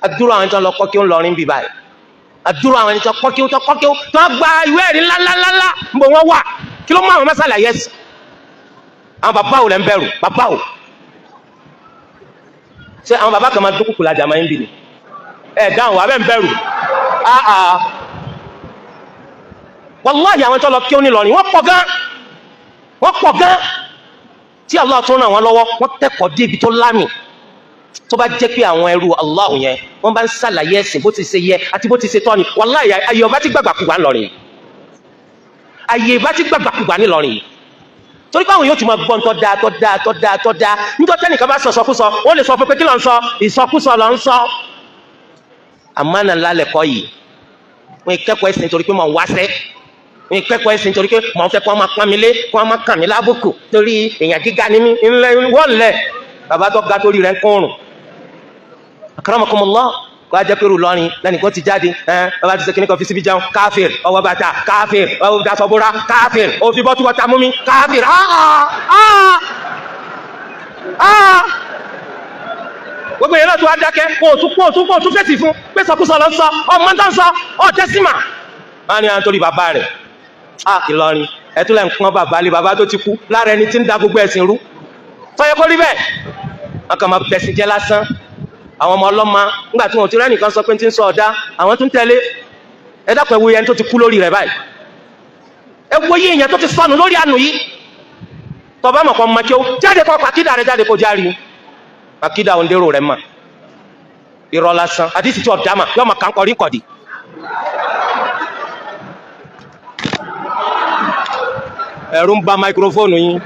Adúrò àwọn tó ń lọ kọ́ kí ó ń lọrin bí báyìí, adúrò àwọn ẹni tó kọ́ kí ó tó kọ́ kí ó tó gba ìwé ẹ̀rí ńláńláńlá ń bọ̀ wọ́n wà. Kí ló mú àwọn mọ́sálà yẹn sí? Àwọn bàbá wò lẹ́ ń bẹ̀rù? Bàbá wò? Ṣé àwọn bàbá kan máa dúkùkù lajà máa ń bì ní? Ẹ̀ dáhùn wà bẹ́ẹ̀ ń bẹ̀rù. Áà, wàláhì, àwọn tó lọ kí ó ní lọrin, wọ́n pọ̀ gan, wọ́n pọ̀ gan tí Allah tún ràn wọ́n lọ́wọ́. Wọ́n kẹ́kọ̀ọ́ débi tó lámì. Tó bá jẹ́ pé àwọn ẹrú Allah yẹn, wọ́n bá ń ṣàlàyé ẹ̀sìn bó ti ṣe yẹ àti bó ti ṣe tọ́ ni, wàláhì, ayé ọba ti gbàgbàkúgbà ńlọrin yìí, ayé ìbá ti gbàgbàkúgbà ńlọrin yìí, torí pé àwọn yóò ti máa gbọ́n tó dáa, tó dáa, tó dáa, tó dáa. Níjọ́ tẹ́nìkan bá sọ sọkúsọ, ó lè sọ fún pé, "Kí ló ń sọ? Ìsọkúsọ ló ń sọ." Àmánà ńlá lẹ̀kọ́ yìí. Wọ́n kẹ́kọ̀ọ́ ẹ̀sìn torí pé mò ń wáṣẹ́, wọ́n kẹ́kọ̀ọ́ ẹ̀sìn torí pé mò ń fẹ́ kí wọ́n máa pọ́n mi lé, kí wọ́n máa kàn mí lábùkù torí èèyàn gíga ni mí. Ńlẹ̀ wọ́n lẹ̀ bàbá tó ga torí rẹ̀ ń kọ́rùn. Akramakumullah, kó a jẹ́ pé lọ́rin lẹ́nìkan ti jáde ẹ̀, bàbá ti ṣe kíní kan fi síbi jẹun, káfíìr, ọwọ́ bàtà, káfíìr, ọwọ́ dasọ̀búra, káfíìr, òfin bọ́túbọ́tà mú mi, káfíìr. Ah ah, gbogbo yẹn náà tó wá dákẹ́, kó o tún fèsì fún pé sọkúsọ lọ ń sọ, ọmọ tó ń sọ ọ tẹ́símà. Wọ́n á ní à ń torí bàbá rẹ̀ á Ìlọrin ẹ̀tún lẹ́ ń pọ́n bàbá lé bàbá tó ti kú lára ẹni tí ń da gbogbo ẹ̀sìn rú. Tọ́yẹ kó rí bẹ́ẹ̀, wọ́n kàn máa bẹ̀sìn jẹ́ lásán. Àwọn ọmọ ọlọ́mọ, nígbà tí wọn ti rẹ́nìkan sọ pé ti ń sọ ọ̀dá, àwọn tún tẹ̀lé. Ẹ dákun, ẹ wo yẹn tó ti kú lórí rẹ̀ báyìí, ẹ wo yé èèyàn tó ti sọnù lórí àánú yìí. Tọba mọ̀ kọ́ mọ̀ kí ó jáde kọ́ pàkídà rẹ̀ jáde kó járe pàkídà òǹdérò rẹ̀ mà irọ́ lásán, àdìsí tí ọ̀dá mà yọ ọmọ kan kọrí kọ̀dí. Ẹ̀rù ń ba máikrófóònù yín.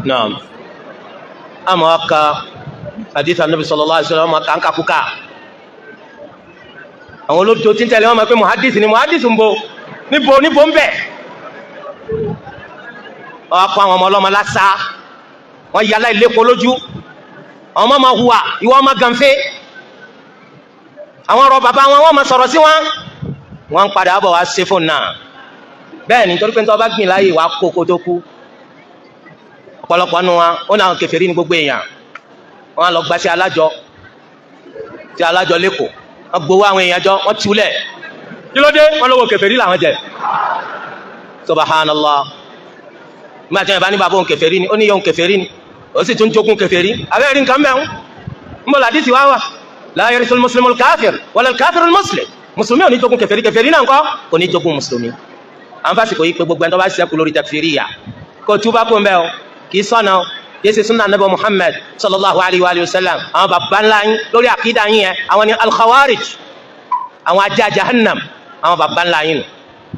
Naam, àmọ́ aka hadith anabi sallallahu alaihi wasallam kan kakuka. Àwọn olódò tí ń tẹ̀lé wọn máa pé muhadith ni. Muhadith ń bo níbo? Níbo ń bẹ̀? Wọ́n kọ́ àwọn ọmọ ọlọ́mọ lásà, wọ́n yálà ìlépo lójú àwọn ọmọ máa hùwà ìwọ ọmọ gànfẹ́. Àwọn ọ̀rọ̀ bàbá wọn, wọ́n máa sọ̀rọ̀ sí wọn. Wọ́n ń padà bọ̀ wá ṣe fún náà bẹ́ẹ̀ ni, torí pé nítorí wọ́n bá gbìn láàyè wàá kó kó tó kú. Ọ̀pọ̀lọpọ̀ nu wọn ó náà kèfèrí ní gbogbo èèyàn. Wọ́n á lọ gba sí alájọ, sí alájọ lẹ́kọ̀ọ́, wọ́n gbowó àwọn èèyàn jọ, wọ́n túlẹ̀. Kí ló dé? Wọ́n lówó kèfèrí làwọn jẹ. Subhanallah. Nígbà tí wọn bá ní bàbá òun kèfèrí ni, ó ní yóò kèfèrí ni, ó sì tún jogún kèfèrí. Abẹ́rẹ́ rí nǹkan mẹ́rin ń bọ̀ làdísì wá wà: la yarithul muslimul káfíìr wala al-káfírul muslim. Mùsùlùmí ò ní jogún kèfèrí, kèfèrí náà ńkọ́ kò ní jogún mùsùlùmí. À ń fàsìkò yìí pé gbogbo ẹni tó bá ṣẹ́kù lórí takfiriya, kò túbá kó ń bẹ́ o. Kì í sọ̀nà o, kì í ṣe sunna anabi Muhammad sallallahu alayhi wa sallam. Àwọn baba ńlá yín lórí àkídà yín yẹn, àwọn ni al-khawarij, àwọn ajá jahannam, àwọn baba ńlá yín nù.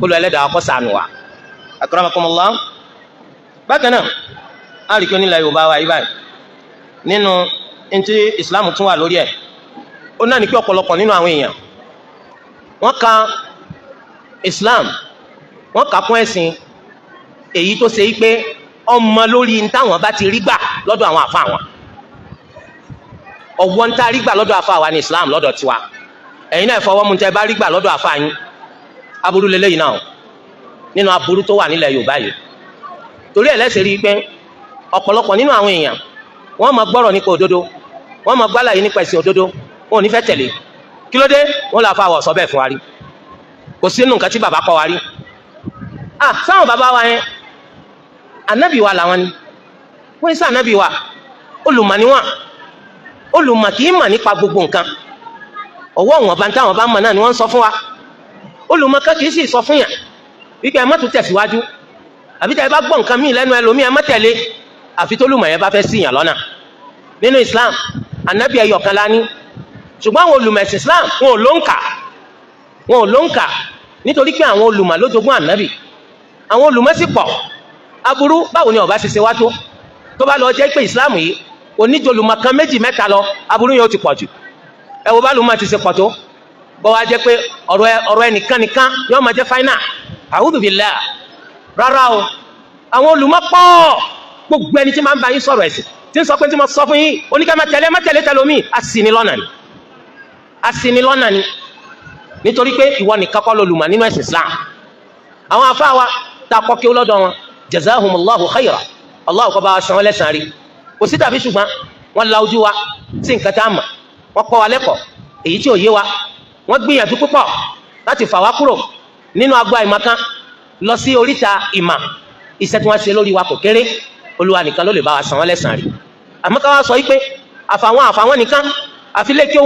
Kó lọ ẹlẹ́dàá kó ṣàánú wa. Akramakumullah. Bákan náà, a rí i pé nílẹ̀ Yorùbá wa yìí báyìí, nínú ntí Islam tún wà lórí ẹ̀, ó náà ní pé ọ̀pọ̀lọpọ̀ nínú àwọn èèyàn, wọ́n ka Islam, wọ́n kà kún ẹ̀sìn èyí tó ṣe pé ọmọ lórí ntáwọn bá ti rí gbà lọ́dọ̀ àwọn àfa wọn. Ọwọ́ ntá rí gbà lọ́dọ̀ àfa wa ní Islam lọ́dọ̀ tiwa. Ẹ̀yin náà fọwọ́ mu tẹ́ bá rí gbà lọ́dọ̀ àfa yín. Aburú lélẹ́yìn náà nínú aburú tó wà nílẹ̀ Yorùbá yìí. Torí ẹ̀ lẹ́sẹ̀ rí i pé ọ̀pọ̀lọpọ̀ nínú àwọn èèyàn, wọ́n máa gbọ́rọ̀ nípa òdodo, wọ́n máa gbálàyé nípa ẹ̀sìn òdodo, wọn ò ní fẹ́ tẹ̀lé. Kí ló dé? Wọ́n lọ fa àwọ̀ sọ bẹ́ẹ̀ fún wa rí, kò sínú nǹkan tí bàbá kọ́ wa rí. Ah, sáwọn bàbá wa yẹn, ànábì wa làwọn ni wọ́n ń sọ ànábì wa. Olùmọ̀ ni wọ́n. Olùmọ̀ kì í mọ̀ nípa gbogbo nǹkan. Ọwọ́ wọn bá ń táwọn bá mọ̀ náà ni wọ́n ń sọ fún wa. Olùmọ̀kan kì í sì sọ fún yàn wípé ẹ má tún tẹ̀síwájú, àbí tẹ́ ẹ bá gbọ́ nǹkan míì lẹ́nu ẹlòmíì, ẹ má tẹ̀lé, àfi tólùmọ̀ yẹn bá fẹ́ sí yàn lọ́nà. Nínú Islam, anabi ẹyọ kan la ní, ṣùgbọ́n àwọn olùmọ̀ẹ̀sìn Islam, wọn ò ló ń kà, wọn ò ló ń kà, nítorí pé àwọn olùmọ̀ ló jogún ànábì. Àwọn olùmọ̀ sì pọ̀. Aburú báwo ni ọba ṣe ṣe wá tó, tó bá lọ jẹ́ pé Islam yìí oníjolùmọ̀ kan, méjì, mẹ́ta lọ, aburú yẹn ó ti pọ̀ jù. Ẹ wo bá lùmọ̀ ti ṣe pọ̀ tó, bọ́ wá jẹ́ pé ọ̀rọ̀ ẹnìkan nìkan yóò máa jẹ́ final. A'udhu billah. Rárá o, àwọn olùmọ̀ pọ̀. Gbogbo ẹni tí máa ń bá yín sọ̀rọ̀ ẹ̀sìn, tí ń sọ pé tí mo sọ fún yín oníkẹ́, máa tẹ̀lé, má tẹ̀lé tẹlomi, aṣinilọ́nà ni, aṣinilọ́nà ni, nítorí pé ìwọ nìkan kọ́ lolùmọ̀ nínú ẹ̀sìn Islam. Àwọn afáwa tá a kọ́ kí ó lọ́dọ̀ wọn, jazahumullahu khayra, Allah kó bá wa san wọ́n lẹ́san rí. Kò sí tàbí ṣùgbọ́n, wọ́n la ojú wa sí nǹkan tá a mọ̀, wọ́n kọ́ wa lẹ́kọ̀ọ́ èyí tí ò yé wa, wọ́n gbìyànjú púpọ̀ láti fà wá kúrò nínú agbo àìmọ̀kan lọ sí oríta ìmà. Iṣẹ́ tí wọ́n ṣe lórí wa kò kéré. Olúwa nìkan ló lè bá wa san wọ́n lẹ́san rí. Àmọ́ ká wá sọ yìí pé àfàwọn àfàwọn nìkan, àfilékí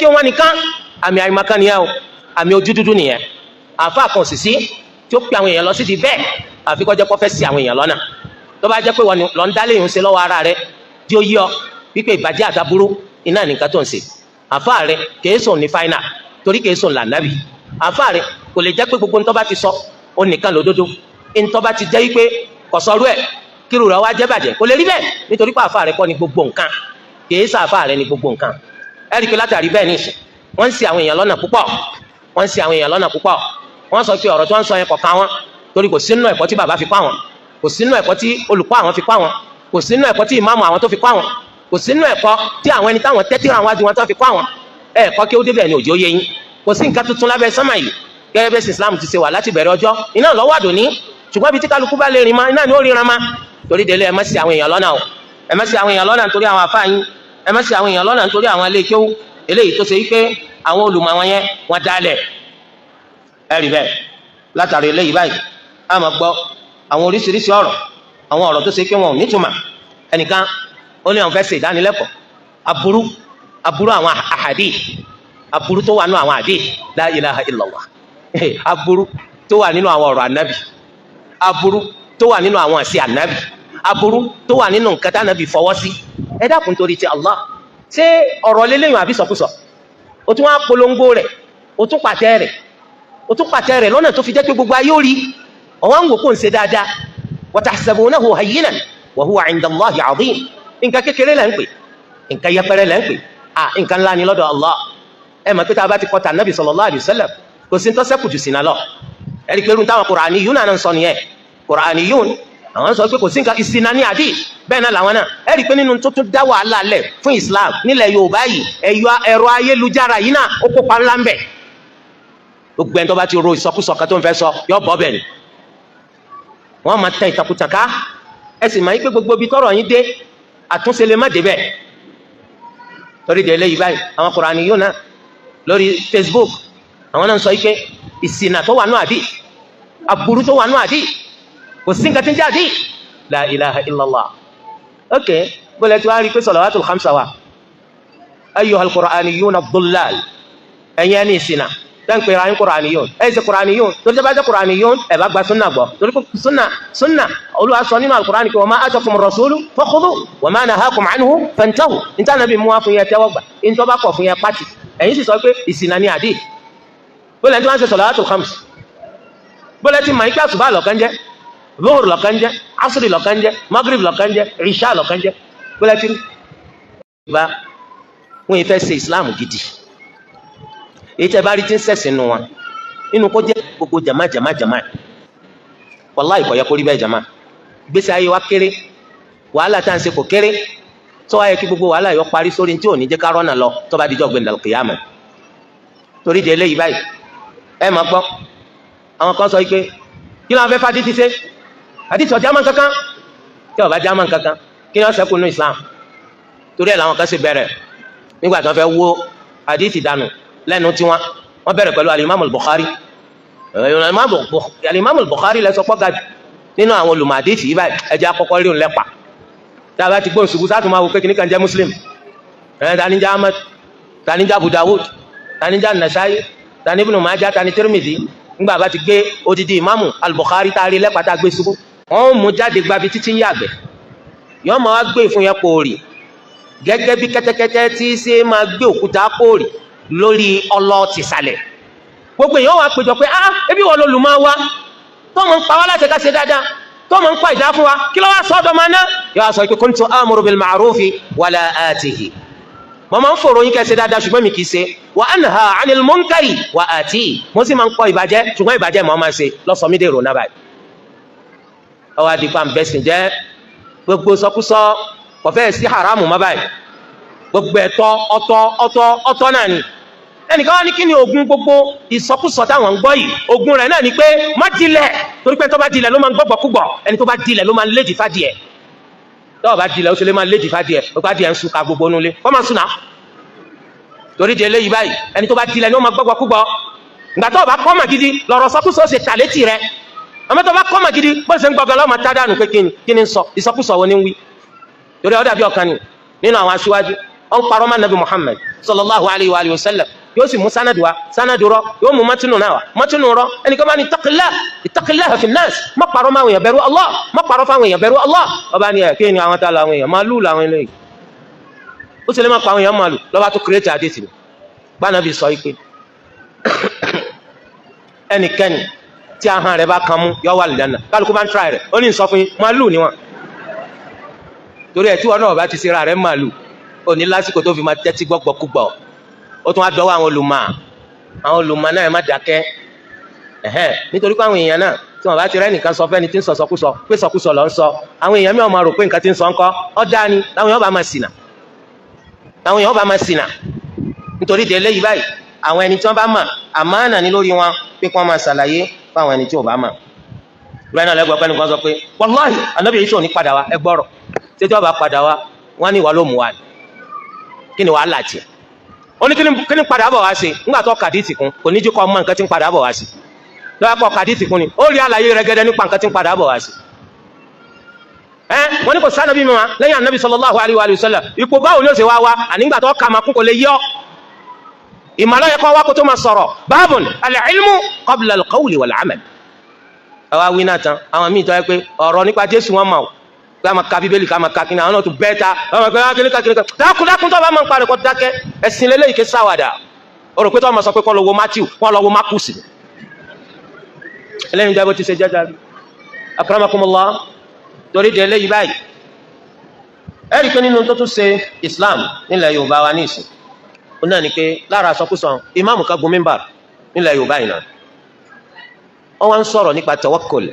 wọn nìkan, àmì àìmọ̀kan nìyẹn o, àmì ojú dúdú nìyẹn. Àfa kan sì sí tí ó pe àwọn èèyàn lọ sí di bẹ́ẹ̀, àfi kó jẹ́ kó fẹ́ ṣì àwọn èèyàn lọ́nà. Tó bá jẹ́ pé wọ́n lọ ń dálé ìhun ṣe lọ́wọ́ ara rẹ, tí ó yí ọ wípé ìbàjẹ́ àtàbúrú iná nìkan tó ń ṣe, àfa rẹ kìí sùn ní final, torí kìí sùn lànàbì. Àfa rẹ kò lè jẹ́ pé gbogbo ntọ́ bá ti sọ ó nìkan lódodo, ntọ́ bá ti jẹ́ wípé kò sọrú ẹ̀, kírù rẹ̀ wá jẹ́ bàjẹ́, kò lè rí bẹ́ẹ̀, nítorí pé àfa rẹ kọ́ ni gbogbo nǹkan, kìí sọ àfa rẹ ni gbogbo nǹkan. Ẹ rí i pé látàrí bẹ́ẹ̀ ní ìsìn, wọ́n ń ṣì àwọn èèyàn lọ́nà púpọ̀, wọ́n ń ṣì àwọn èèyàn lọ́nà púpọ̀. Wọ́n sọ pé ọ̀rọ̀ tí wọ́n ń sọ yẹn kọ̀ọ̀kan wọn, torí kò sínú ẹ̀kọ́ tí bàbá fi kọ́ àwọn, kò sínú ẹ̀kọ́ tí olùkọ́ àwọn fi kọ́ àwọn, kò sínú ẹ̀kọ́ tí ìmáàmù àwọn tó fi kọ́ àwọn, kò sínú ẹ̀kọ́ tí àwọn ẹni táwọn tẹ́tí àwọn wájú wọn tó fi kọ́ àwọn. Ẹ̀kọ́ kí ó débẹ̀ ni òjò yé yín. Kò sí nǹkan tuntun lábẹ́ sánmà yìí. Gẹ́gẹ́ bẹ́ẹ̀ sì Islam ti ṣe wà láti bẹ̀rẹ̀ ọjọ́ iná lọ́wọ́ àdùnní, ṣùgbọ́n ibi tí kálukú bá lè rìn ma, iná ni ó ríran ma. Torí délé, ẹ má ṣì àwọn èèyàn lọ́nà o. Ẹ má ṣì àwọn èèyàn lọ́nà nítorí àwọn àfáà yín. Ẹ má ṣì àwọn èèyàn lọ́nà nítorí àwọn ilé kéwú eléyìí tó ṣe wípé àwọn olùmọ̀ àwọn yẹn wọ́n dálẹ̀. Ẹ rí bẹ́ẹ̀, látàrí eléyìí báyìí, a máa gbọ́ àwọn oríṣiríṣi ọ̀rọ̀, àwọn ọ̀rọ̀ tó ṣe pé wọn ò nítumọ̀. Ẹnìkan ó ní àwọn fẹ́ ṣe ìdánilẹ́kọ̀ọ́ aburú àwọn àhàdí, aburú tó wà nínú àwọn àdí. La ilaha illallah. Aburú tó wà nínú àwọn ọ̀rọ̀ ànábì, aburú tó wà nínú àwọn àṣẹ ànábì, aburú tó wà nínú nǹkan tánàbì fọwọ́ sí. Ẹ dákun, torí ti Allah, ṣé ọ̀rọ̀ lélẹ́yìn àbí sọkúsọ? O tún wá polongo rẹ̀, o tún pàtẹ rẹ̀, o tún pàtẹ rẹ̀ lọ́nà tó fi jẹ́ pé gbogbo ayé ó rí. Ọ̀wọ́n ń wò kó ń ṣe dáadáa. Wa tahsabunahu hayyinan wa huwa 'inda Allahi 'azim. Nǹkan kékeré lẹ́ ń pè, nǹkan yẹpẹrẹ lẹ́ ń pè, à nǹkan ńlá ni lọ́dọ̀ Allah. Ẹ mọ̀ pé tá a bá ti kọ́ta nabi sallallahu alayhi wa sallam, kò sí tọ́sẹ́kù jù sínú lọ. Ẹ̀rí pé irun táwọn Qur'aniyun náà ń sọ nìyẹn. Qur'aniyun, àwọn sọ pé kò sí nǹkan ìsìnà ní àdí bẹ́ẹ̀ náà làwọn náà. Ẹ̀rí pé nínú tó tún dá wàhálà lẹ̀ fún Islam nílẹ̀ Yorùbá yìí, ẹ̀rọ ayélujára yìí náà, ó kópa ńlá ń bẹ̀. Gbogbo ẹni tó bá ti ro ìsọkúsọ kan tó ń fẹ́ sọ, yọ bọ́ bẹ̀ ni. Wọ́n máa tẹ ìtakùtà ká. Ẹ sì máa ń pé gbogbo ibi tọ́rọ̀ yín dé, àtúnṣe lè má débẹ̀. Torí de eléyìí báyìí, àwọn Qur'aniyun náà lórí Facebook, àwọn náà ń sọ yìí pé ìsìnà tó wà nù àdí, aburú tó wà nù àdí, kò sí nǹkan tí ń jẹ́ àdí. La ilaha illallah. Ok, bọ́lá tí wàá rí i pé salawatul khamsa wa, ayyuhal Qur'aniyun ad-dullal, ẹ̀yin ẹni ìsìnà tẹ́ ń pè ra yín Qur'aniyun, ẹ̀ ṣe Qur'aniyun, torí tẹ́ bá jẹ́ Qur'aniyun, ẹ̀ bá gba sunna gbọ́, torí pé sunna Olúwa sọ nínú al-Qur'an kí wa ma atakum ar-rasulu fakhudhu wa ma nahakum anhu fantahu. Níta nàbí mú wá fún yẹn, tẹ́wọ́ gbà. Níta bá kọ̀ fún yẹn, pàtì. Ẹ̀yin sì sọ pé ìsìnà ni àdí. Bọ́lá tí wọ́n ń ṣe salawatul khams, bọ́lá tí màá ń pẹ́, àsùbá lọ́kàn jẹ́, zuhur lọ́kàn jẹ́, asri lọ́kàn jẹ́, magrib lọ́kàn jẹ́, ìṣá lọ́kàn jẹ́, bọ́lá tí bá wọ́n yìí fẹ́ ṣe Islam gidi. Èyí tẹ́ bá rí tí ń ṣẹ̀sìn nù wọn nínú kó jẹ́ gbogbo jama jama jama, wàláhì kò yẹ kó rí bẹ́ẹ̀. Jama, gbèsè ayé wa kéré, wàhálà tá à ń ṣe kò kéré tó wáyé kí gbogbo wàhálà yọ parí sórí tí ò ní jẹ́ ká rọ́nà lọ tó bá dijọ́ gbẹ̀ndàlù kìyàmù. Torí di eléyìí báyìí, ẹ máa gbọ́ àwọn kan sọ yìí pé kí ló ń fẹ́ fàdí ti ṣe àdìsí ọ̀já máa ń kankan tí ó bá já máa ń kankan, kí ni wọ́n ṣẹ́kù nínú Islam? Torí ẹ̀ làwọn kan ṣe bẹ̀rẹ̀ nígbà tí wọ́n fẹ́ wó àdìsí dànù lẹ́nu tiwọn. Wọ́n bẹ̀rẹ̀ pẹ̀lú alimami Bukhari. Alimami Bukhari lẹ sọ pọ́ ga jù nínú àwọn olùmọ̀ àdìsí yìí báyìí. Ẹ̀jẹ̀ akọ́kọ́ rí òun lẹ́pa tí a bá ti gbóhùn ṣubú sáà, tún máa wò pé kìnnìkan kan jẹ́ Muslim ẹ̀, tani jẹ́ Ahmad, tani jẹ́ Abu Dawud, tani jẹ́ Nasai, tani Ibn Majah, tani Tirmidhi. Nígbà bá ti gbé odidi ìmáàmù al-Bukhari tá a rí lẹ́pàá tá a gbé ṣubú, wọ́n mú jáde gbabi títí ń yàgbẹ́, yọ́n máa wá gbé ìfun yẹn pòórì gẹ́gẹ́ bí kẹ́tẹ́kẹ́tẹ́ tí ṣe máa gbé òkúta pòórì lórí ọlọ́ tìsàlẹ̀. Gbogbo èèyàn wá péjọ pé ah, ebi wọ́n lolù máa wá tó máa ń pa wá láti ká ṣe dáadáa, tó máa ń pa ìdá fún wa, kí ló wá sọ ọ́dọ̀ máa ná? Yóò sọ pé kuntu amuru bil ma'rufi wala atihi, mo máa ń fòrò yín kẹ́ ṣe dáadáa, ṣùgbọ́n mi kì í ṣe, wa anha anil munkari wa ati, mo sì máa ń kọ ìbàjẹ́, ṣùgbọ́n ìbàjẹ́ mo máa ń ṣe lọ́sọ̀mídé rò náà báyìí. Ọwọ́ adigun àǹbẹ̀sìn jẹ́ gbogbo sọkúsọ, kò fẹ́ sí haramu má báyìí, gbogbo ẹ̀tọ́ ọ̀tọ̀ ọ̀tọ̀ ọ̀tọ̀ náà ni. Ẹnìkan wá ní kí ni oògùn gbogbo ìsọkúsọ táwọn ń gbọ́ yìí? Oògùn rẹ̀ náà ni pé má dilẹ̀, torí pé tó bá dilẹ̀ ló máa ń gbọ́gbọ́ kúgbọ̀, ẹni tó bá dilẹ̀ ló máa ń léjì fádìẹ̀. Tó bá dilẹ̀, ó sì lè máa léjì fádìẹ̀, ó bá díẹ̀ ń sun ká gbogbo nulẹ̀ kọ́ máa sùn náà. Torí di eléyìí báyìí, ẹni tó bá dilẹ̀ ni ó máa gbọ́gbọ́ kúgbọ̀. Ìgbà tó bá kọ́ mà gidi lọ̀rọ̀ sọkúsọ ṣe tà létí rẹ̀, àmọ́ tó bá kọ́ mà gidi, bó ṣe ń gbọ́gàn lọ́mọ tá dànù pé kíni kíni ń sọ, ìsọkúsọ wo ni ń wí? Torí ó dàbí ọ̀kan ni nínú àwọn aṣíwájú, ó ń parọ́ mọ́ Nabi Muhammad sallallahu alayhi wa sallam, yóò sì mú sanadu wa, sanadu rọ, yóò mú matinu náà wa, matinu rọ. Ẹnìkan bá ní ittaqillah, ittaqillah fi nnas, má parọ́ máa wọ̀nyàn, bẹ̀rù Allah, má parọ́ fáwọn èèyàn, bẹ̀rù Allah. Ọba ni ẹ̀ kí ni àwọn tá làwọn èèyàn màálù làwọn eléyìí, ó sì lè má pa àwọn èèyàn màálù. Lọ́ba tó kírètì àdéhìí ni gbanabi sọ yìí pé ẹnikẹ́ni tí ahọ́n rẹ̀ bá kan mú yọ wà lìjánà. Kálukú bá ń tíra rẹ̀, ó ní sọ fún yín, màálù ni wọn. Torí ẹ̀ tí wọn náà bá ti ṣe ra rẹ̀ màálù, ò ní lásìkò tó fi máa tẹ́tí gbọ́gbọ́kúgbọ̀. Ó tún wá dọ́wọ́ àwọn olùmọ̀. Àwọn olùmọ̀ náà, ẹ má dákẹ́ ẹ̀hẹ́n, nítorí pé àwọn èèyàn náà, tí wọn bá ti rẹ́ nìkan sọ fẹ́ni tí ń sọ sọkúsọ pé sọkúsọ lọ ń sọ, àwọn èèyàn mìíràn máa rò pé nǹkan tí ń sọ ńkọ́ ọ́ dá ni, làwọn èèyàn bá máa ṣìnà, làwọn èèyàn bá máa ṣìnà. Nítorí de eléyìí báyìí, àwọn ẹni tí wọ́n bá mọ̀, àmánà ní lórí wọn pé kí wọ́n máa ṣàlàyé fáwọn ẹni tí ò bá mọ̀. Rẹ náà lẹ́gbẹ̀ẹ́ pẹ́ni kan sọ pé wàláhì, ànábì yìí sọ ní padà wá. Ẹ gbọ́rọ̀, ṣé tí wọ́n bá padà wá, wọ́n ní ìwà ló mú wa ni, kí ni wàhálà tiẹ̀? Ó ní kí ni padà bọ̀ wá sí? Ńgbà tó kàdíìsì kún, kò ní jí kọ́ ọmọ nǹkan tí ń padà bọ̀ wá sí. Lọ́wọ́ kọ́ kàdíìsì kún ni ó rí àlàyé rẹ̀gẹ́dẹ́ nípa nǹkan tí ń padà bọ̀ wá sí. Ẹ wọ́n ní kò sí ànábì mi wá lẹ́yìn ànábì sallallahu alaihi wa sallam. Ipò báwo ni ó ṣe wá wá? Ànígbà tó kà máa kún, kò lè yọ ìmọ̀lọ́yẹ kọ́ wá kó tó máa sọ̀rọ̀. Babun al-ilmu qabla al-qawli wal-amal. Àwa wí náà tán, àwọn míì tó yẹ pé ọ̀rọ̀ nípa Jésù wọn mọ̀, pé a máa ka Bíbélì, ká máa ka kíni, àwọn náà tún bẹ́ẹ̀ ta àwọn máa kíni ká kíni ká. Dákun dákun, tó bá máa ń parí kọ́ dákẹ́. Ẹ̀sìn lélẹ́yìí ké sáwàdà. O rò pé tó máa sọ pé kọ́ lọ wo Matthew, kọ́ lọ wo Marcus, eléyìí jẹ́ bó ti ṣe jẹ́ jáde. Akramakumullah. Torí de eléyìí báyìí, ẹ rí i pé nínú tó tún ṣe Islam nílẹ̀ Yorùbá wa ní ìsìn, ó náà ni pé lára àsọkúsọ, ìmáàmù kan gun mímbà nílẹ̀ Yorùbá yìí náà, wọ́n wá ń sọ̀rọ̀ nípa tawakkul,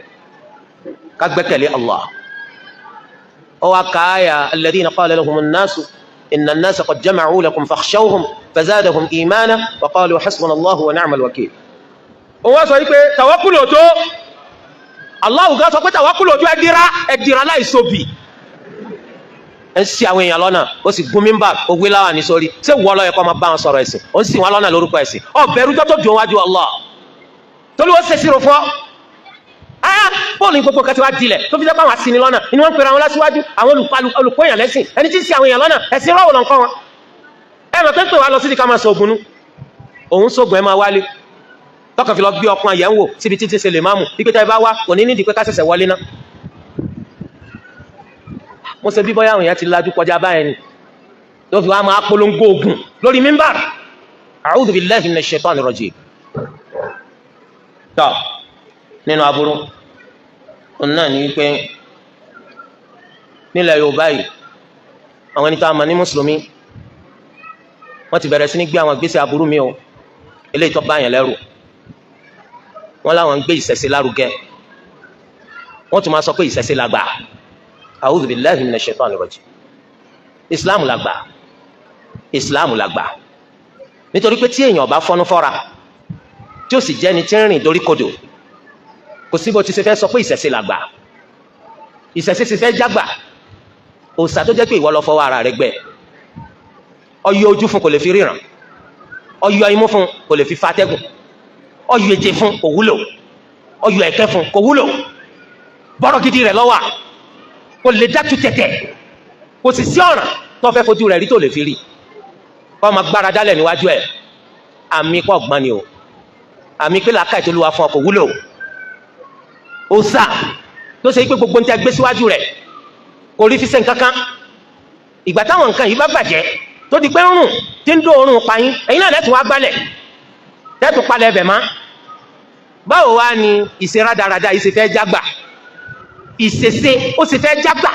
ká gbẹ́kẹ̀lé Allah. Ó wá ka àyà alladhina qala lahumun nasu inna an-nasa qad jama'u lakum fakhshawhum fazadahum imana wa qalu hasbunallahu wa ni'mal wakil. Òun wá sọ wípé tawakkul ò tó, Allahu gan sọ pé tawakkul ò tó, ẹdira ẹdira láì sóbì, ẹ ń ṣì àwọn èèyàn lọ́nà. Ó sì gun mímbà, ó gbé láwà ní sórí. Ṣé wọ́ ló yẹ kó máa bá wọn sọ̀rọ̀ ẹ̀sìn? Ó ń ṣì wọn lọ́nà lórúkọ ẹ̀sìn. Ọ bẹ̀rù jọ́ tó dùn wájú Allah, torí ó ṣèṣirò fún ọ. Ah, bóòlù ní gbogbo kẹtì wá dilẹ̀ tó fi jẹ́ pé àwọn aṣini lọ́nà ni wọ́n ń pera wọn lásìwájú àwọn olùkóyàn lẹ́sìn. Ẹni tí ń ṣì àwọn èèyàn lọ́nà, ẹ̀sìn rọ́wọ́ lọ́nkọ́ wọn. Ẹ mọ̀ pé ń pè wá lọ sí ká máa sọ ògùn nú, òun sógun, ẹ máa wálé tọkàn fi lọ gbé ọkùn àyẹ̀ ń wò síbi títí ṣe lè máàmù wípé tá ẹ bá wá kò ní nídìí pé ká ṣẹ̀ṣẹ̀ wọlé ná. Mo ṣe bí bọ́yá àwọn èèyàn ti lajú kọjá báyẹn ni tó fi wá máa polongo ogun lórí mímbàr. A'udhu billahi minash shaitani rajim. Tọ́ nínú aburú òun náà ní wípé nílẹ̀ Yorùbá yìí, àwọn ẹni tó a mọ̀ ní mùsùlùmí, wọ́n ti bẹ̀rẹ̀ sí ní gbé àwọn ìgbésẹ̀ aburú mi o, eléyìí tó bá yẹn lẹ́rù. Wọ́n láwọn ń gbé ìṣẹ̀ṣe lárugẹ, wọ́n tún máa sọ pé ìṣẹ̀ṣe làgbà. A'udhu billahi minash shaitani rajim. Islam làgbà, Islam làgbà, nítorí pé tí èèyàn bá fọ́nú fọ́ra, tí ó sì jẹ́ni tí ń rìn dorí kodò, kò sí bó ti ṣe fẹ́ sọ pé ìṣẹ̀ṣe làgbà. Ìṣẹ̀ṣe ti fẹ́ jágbà, òòṣà tó jẹ́ pé ìwọ lọ fọwọ́ ara rẹ gbẹ, ọyọ ojú fún kò lè fi ríran, ọyọ imú fún kò lè fi fatẹ́gùn, ọyọ ètè fún kò wúlò, ọyọ ẹ̀kẹ́ fún kò wúlò, bọ́rọ̀ gidi rẹ̀ lọ́wọ́ kò lè dátú tẹ̀tẹ̀, kò sì sí ọ̀ràn tó fẹ́ fojú rẹ̀ rí tó lè fi rí, kọ́ ọmọ gbára dálẹ̀ níwájú ẹ̀. Àmì kọ́ gbọ́n ni o. Àmì pé làákàyè tó lù wá fún ọ kò wúlò. Òòṣà tó ṣe pé gbogbo ń tẹ gbé síwájú rẹ̀ kò rí fi ṣe nǹkan kan. Ìgbà táwọn nǹkan yìí bá bàjẹ́, tó di pé ń rùn, tí ń dó òórùn pa yín, ẹ̀yin náà lẹ́tùn wá gbálẹ̀, lẹ́tùn palẹ̀ ẹbẹ̀ má. Báwo wá ni ìṣe rádaràda yìí ṣe fẹ́ jágbà? Ìṣesé ó sì fẹ́ jágbà.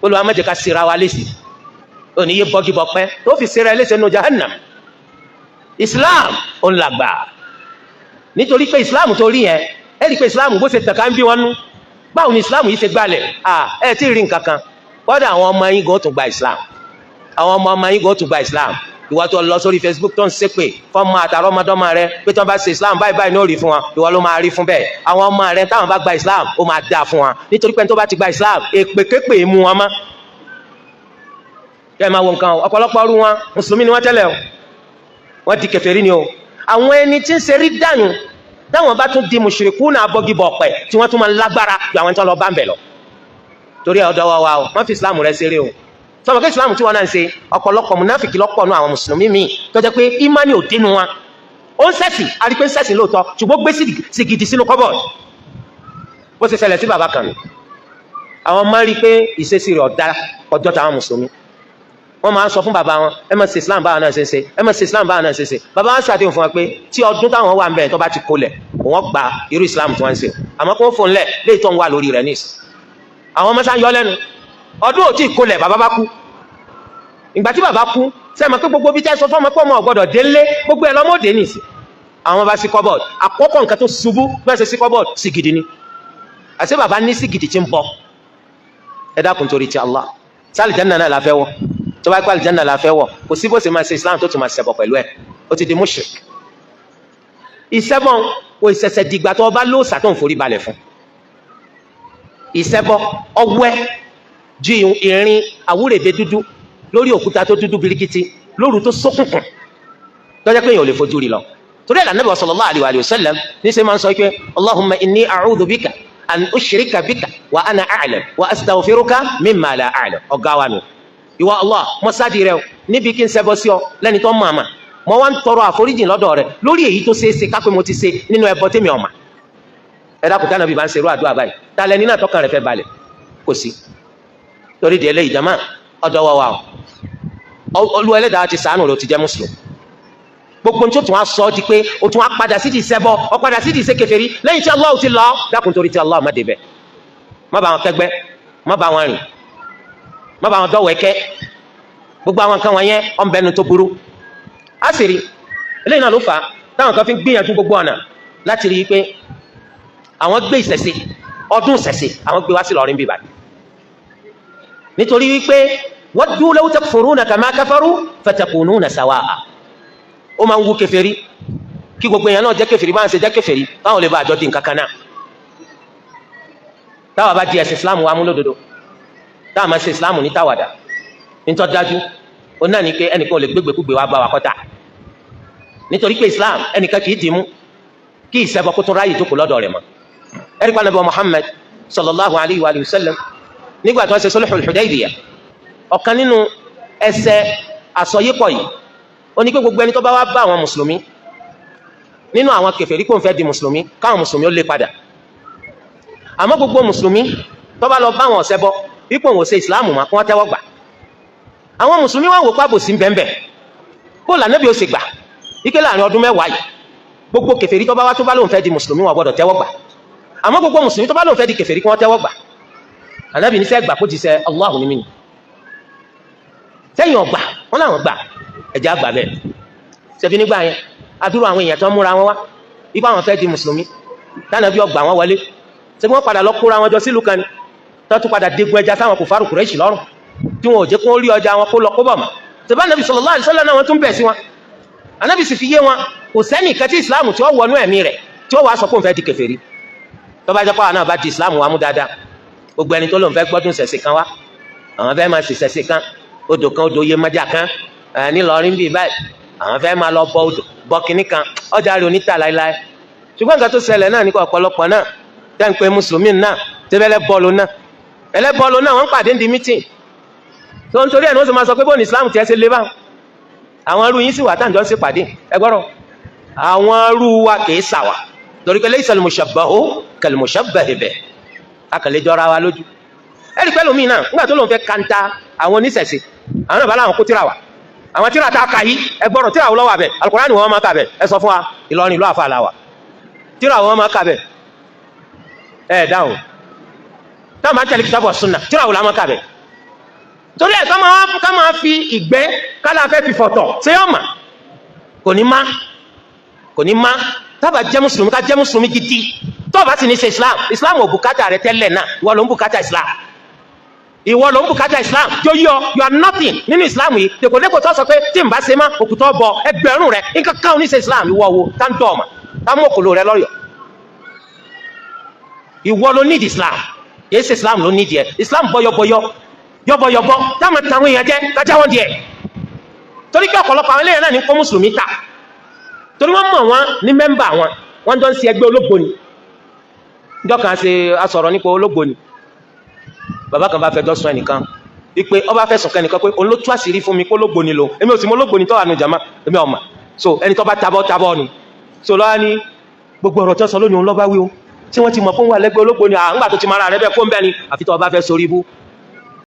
Olùwà, má jẹ́ ká ṣera wa léṣe. Òní yé bọ́gí bọ́pẹ́ tó fi ṣera ẹ léṣe nù jahannam. Islam ó ń làgbà, nítorí pé Islam tó rí yẹn, ẹ rí i pé Islam bó ṣe tẹ̀ka ń bí wọn nú. Báwo ni Islam yìí ṣe gbalẹ̀? Ẹ tí ì rí nǹkan kan. Kọ́dà àwọn ọmọ yín gan tún gba Islam, àwọn ọmọ ọmọ yín gan tún gba Islam. Ìwọ tó lọ sórí Facebook tó ń ṣépè fọmọ àtàrọmọdọ́mọ rẹ pé tí wọ́n bá ṣe Islam báyìí báyìí ní ó rí fún wọn, ìwọ ló máa rí fún bẹ́ẹ̀. Àwọn ọmọ rẹ táwọn bá gba Islam, ó máa dáa fún wọn, nítorí pé tó bá ti gba Islam, èpè képè mú wọn mọ́. Kẹ́ ẹ máa wo nǹkan o. Ọ̀pọ̀lọpọ̀ ọrú wọn, mùsùlùmí ni wọ́n tẹ́lẹ̀ o, wọ́n di kèfèrí ni o. Àwọn ẹni tí ń ṣe rí dànù, táwọn bá tún di mùṣírikù náà, abọ́gibọ̀ ọ̀pẹ̀ tí wọ́n tún máa ń lágbára ju àwọn tí wọ́n lọ bá ń bẹ̀ lọ. Torí ọ̀dọ́ wa o, wọ́n fi Islam rẹ̀ ṣeré o. Sọmọ kí Islam tí wọ́n náà ń ṣe, ọ̀pọ̀lọpọ̀ múnáfìkì lọ́pọ̀ nù àwọn mùsùlùmí míì tó jẹ́ pé ìmánì ò dénú wọn. Ó ń ṣẹ̀sìn, àrí pé ń ṣẹ̀sìn lóòótọ́, ṣùgbọ́n gbé sìgìdì sínú cupboard. Bó ṣe ṣẹlẹ̀ sí bàbá kan nù, àwọn máa ń rí i pé ìṣesí rẹ̀ ọ̀dà ọjọ́ táwọn mùsùlùmí. Wọ́n máa ń sọ fún bàbá wọn, "Ẹ máa ṣe Islam báwọn náà ṣe ń ṣe, ẹ máa ṣe Islam báwọn náà ṣe ń ṣe." Bàbá wọn ṣàdéhùn fún wa pé tí ọdún táwọn wà ń bẹ̀ tó bá ti kolẹ̀, wọ́n gba irú Islam tí wọ́n ń ṣe, àmọ́ kó fún un lẹ̀ léyìí tó ń wà lórí rẹ̀ níìsín. Àwọn ọmọ sáà ń yọ lẹ́nu. Ọdún ò tí ì kolẹ̀, bàbá bá kú. Ìgbà tí bàbá kú, sẹ́mi pé gbogbo bí tẹ́ sọ fún ọmọ pé ọmọ ọ̀gbọ́dọ̀ délé, gbogbo ẹ̀ lọ́mọdé nìsín. Àwọn bá sí cupboard. Àkọ́kọ́ nǹkan tó ṣubú bẹ́ẹ̀ ṣe sí cupboard, sìgìdì ni. Àṣé bàbá ní sìgìdì tí ń bọ̀. Ẹ dákun, torí ti Allah, sáàlì jẹ́nà náà la fẹ́ wọ̀? Tó bá pẹ́ àlìjẹ́nà la fẹ́ wọ̀, kò sí bó ṣe máa ṣe Islam tó tún máa ṣẹbọ pẹ̀lú ẹ̀, ó ti di mushrik. Ìṣẹ́bọ kò ìṣẹ̀ṣẹ̀ dìgbà tó o bá lóòsà tó ń forí balẹ̀ fún. Ìṣẹ́bọ ọwẹ́ ju ìrìn àwúrèbe dúdú lórí òkúta tó dúdú birikiti lóru tó ṣókùnkùn, tó jẹ́ pé èèyàn ò lè fojú rí lọ. Torí ẹ̀ Ànábì sallallahu alaihi wa sallam ní sẹ́ máa ń sọ pé, "Allahumma inni a'udhu bika an ushrika bika wa ana a'lam wa astaghfiruka mimma la a'lam." Ọ̀gá wa nù. Ìwọ Allah, mọ́sádìí rẹ o níbi kí n ṣẹbọ sí ọ lẹ́ni tó mọ̀ àmà. Mo wá ń tọrọ àforíjìn lọ́dọ̀ rẹ lórí èyí tó ṣeé ṣe kápẹ́ mo ti ṣe nínú ẹbọ tèmi ọ̀mà. Ẹ dákun, tánàbí bá ń ṣerú àdúrà báyìí, ta lẹni náà tọkàn rẹ fẹ́ balẹ̀? Kò sí. Torí di eléyìí, jama, ọ̀dọ̀ wa wa o. Olúwa Ẹlẹ́dàá ti ṣàánú rẹ, o ti jẹ́ mùsùlùmí. Gbogbo tó tún á sọ ọ́ di pé o tún á padà sí di ṣẹbọ, ọ padà sí di ṣe kèfèrí lẹ́yìn tí Allah ti lọ. Dákun, torí tí Allah, má débẹ̀, má bá wọn kẹ́gbẹ́, má bá wọn rìn, má bá wọn dọ́wẹ́kẹ́. Gbogbo àwọn nǹkan wọ̀nyẹn, ọ̀nbẹ́nu tó burú. Á sì rí eléyìí náà ló fà á táwọn kan fi ń gbìyànjú gbogbo ọ̀nà láti rí i pé àwọn gbé ìṣẹ̀ṣe, ọdún ìṣẹ̀ṣe, àwọn gbé wá sí Ìlọrin bíbá, nítorí wípé waddu law takfuruna kama kafaru fatakununa sawa'a. Ó máa ń wú kèfèrí kí gbogbo èèyàn náà jẹ́ kèfèrí báwọn ṣe jẹ́ kèfèrí, káwọn lè bá àjọ di nǹkan kan náà. Táwa bá di ẹ̀sìn Islam wa mú lódodo, táwa máa ṣe Islam ní táwàdà, nítorí dájú ó náà ní pé ẹnìkan ò lè gbégbékúgbé wa bá wa kọ́ta, nítorí pé Islam ẹnìkan kì í dì mú kí ìṣẹ́bọ kó tún ráyè jókòó lọ́dọ̀ rẹ̀ mọ́. Ẹ̀rí pa Ànábì Muhammad sallallahu alayhi wa sallam, nígbà tí wọ́n ṣe sulhul Hudaybiyah, ọ̀kan nínú ẹsẹ̀ àsọyípọ̀ yìí ó ní pé gbogbo ẹni tó bá wá bá àwọn mùsùlùmí nínú àwọn kèfèrí kó ń fẹ́ di mùsùlùmí, káwọn mùsùlùmí ó lé padà. Àmọ́ gbogbo mùsùlùmí tó bá lọ bá àwọn ọ̀sẹ̀ bọ ipò òun ò ṣe ìsìláàmù mọ́, kí wọ́n tẹ́wọ́ gbà. Àwọn mùsùlùmí wọn wò pábò sí bẹ́ẹ̀ kó lànàbí ó sì gbà ike láàrin ọdún 10 yìí, gbogbo kèfèrí tó bá wá tó bá lóun fẹ́ di mùsùlùmí, wọn gbọ́dọ̀ tẹ́wọ́ gbà, àmọ́ gbogbo mùsùlùmí tó bá lóun fẹ́ di kèfèrí, kí wọ́n tẹ́wọ́ gbà. Ànábì ní sẹ́ gbà kó ti sẹ́ Allahu ní mí ni sẹ́yìn ọgbà wọn làwọn gbà, ẹ̀jẹ̀ àgbà bẹ́ẹ̀. Ṣẹ̀fi nígbà yẹn, adúrò àwọn èèyàn tó ń múra wọn wá ipá àwọn fẹ́ di mùsùlùmí, tánàbí ọgbà wọn wọlé, ṣé wọ́n padà lọ kóra wọn jọ sílùú kan ni, tó tún padà dégun ẹja sáwọn kò fárù Kùrẹ́ṣì lọ́rùn, tí wọn ò jẹ́ kó rí ọjà wọn kó lọ kó bọ̀ mọ́. Ṣèbá Nàbí sallallahu alaihi wasallam náà, wọ́n tún bẹ̀ sí wọn. Ànábì sì fi yé wọn, kò sẹ́nìkan tí ìsìláàmù tí ó wọnú ẹ̀mí rẹ̀ tí ó wàá sọ pé òun fẹ́ di kèfèrí. Tó bá jẹ́ pé àwọn náà bá di ìsìláàmù wa mú dáadáa, gbogbo ẹni tó lóun fẹ́ gbọ́dún ṣẹ̀ṣẹ̀ kan wá, àwọn fẹ́ máa ṣẹ̀ṣẹ̀ kan, odò kan, odò Yemọja kan nílọrin bíi báyìí, àwọn fẹ́ máa lọ bọ odò, bọ kínní kan, ọjà rẹ̀ oníta láéláé. Ṣùgbọ́n nǹkan tó ṣẹlẹ̀ náà nípa ọ̀pọ̀lọpọ̀ náà tẹ́ ń pe mùsùlùmí náà, tẹ́fẹ́lẹ́ bọ́ọ̀lù náà, ẹlẹ́bọ́ọ̀lù náà, wọ́n ń pàdé ní meeting tó ń torí ẹ̀ ní wọ́n sì máa sọ pé bóun Islam tiẹ̀ ṣe lé báwọn. Àwọn irú yín sì wà táǹjọ́ ń ṣe pàdé. Ẹ gbọ́rọ̀, Àwọn arú wa kìí sàwà, torí pé laysal mushabbahu kal mushabbahi bihi, akàlẹ́ jọra wa lójú. Ẹ̀rí pẹ́lú mi náà, nígbà tó lóun fẹ́ kanta àwọn oníṣẹ̀ṣe, àwọn náà bá láwọn kó tíra wa, àwọn tíra tá a kà yìí. Ẹ gbọ́dọ̀ tíra wo lọ́wọ́ abẹ? Al-Qur'ani wọn máa kà bẹ. Ẹ sọ fún wa, Ìlọrin ìlú àfa àlàwà, tíra wọn máa kà bẹ? Ẹ dáhùn. Táwọn máa ń tẹ̀lé kitabu wa sunna, tíra wo la máa kà bẹ? Torí ẹ̀ ká máa fi ìgbẹ́ kálá fẹ́ fi fọ̀tọ̀ ṣé yọ̀ mà kò ní má, kò ní má. Tábà jẹ́ mùsùlùmí, ká jẹ́ mùsùlùmí gidi. Tó o bá sì ní ṣe Islam, Islam ò bùkátà rẹ tẹ́lẹ̀ náà. Ìwọ ló ń bùkátà Islam, ìwọ ló ń bùkátà Islam. Tó yọ, you are nothing nínú Islam yìí. Dèkòdèkò tó sọ pé tí n bá ṣe má òkùtọ́ bọ ẹgbẹ̀rún rẹ, nǹkan kan ò ní ṣe Islam. Ìwọ wo tá ń dọ̀ ọ̀mà tá mú òkòlò rẹ lọ́yọ̀? Ìwọ ló need Islam, kìí ṣe Islam ló need ẹ. Islam bọyọbọyọ yọbọyọbọ táwọn táwọn èèyàn jẹ kájá wọn díẹ̀, torí pé ọ̀pọ̀lọpọ̀ àwọn eléyàn náà ní kó mùsùlùmí ta, torí wọ́n mọ̀ wọ́n ní member wọn, wọ́n jọ ń ṣe ẹgbẹ́ ológbòni. Níjọ́ kan ṣe asọ̀rọ̀ nípa ológbòni, bàbá kan bá fẹjọ́ sùn ẹnìkan wípé ọba fẹ̀sùn kan ẹnìkan pé òun ló tú àṣírí fún mi kó ológbòni lò. Èmi ò sì mọ ológbòni tó wà nù jàmá, èmi ọ̀mà. So ẹni tó bá tabọ́ tabọ́ ni. So lọ́wọ́ ní gbogbo ọ̀rọ̀ tó sọ lónìí, òun lọ́ba wí o, tí wọ́n ti mọ̀ fún wa lẹ́gbẹ́ ológbòni. À ńgbà tó ti mara rẹ bẹ́ẹ̀ kó ń bẹ́ ni, àfi tó o bá fẹ́ sórí ibú.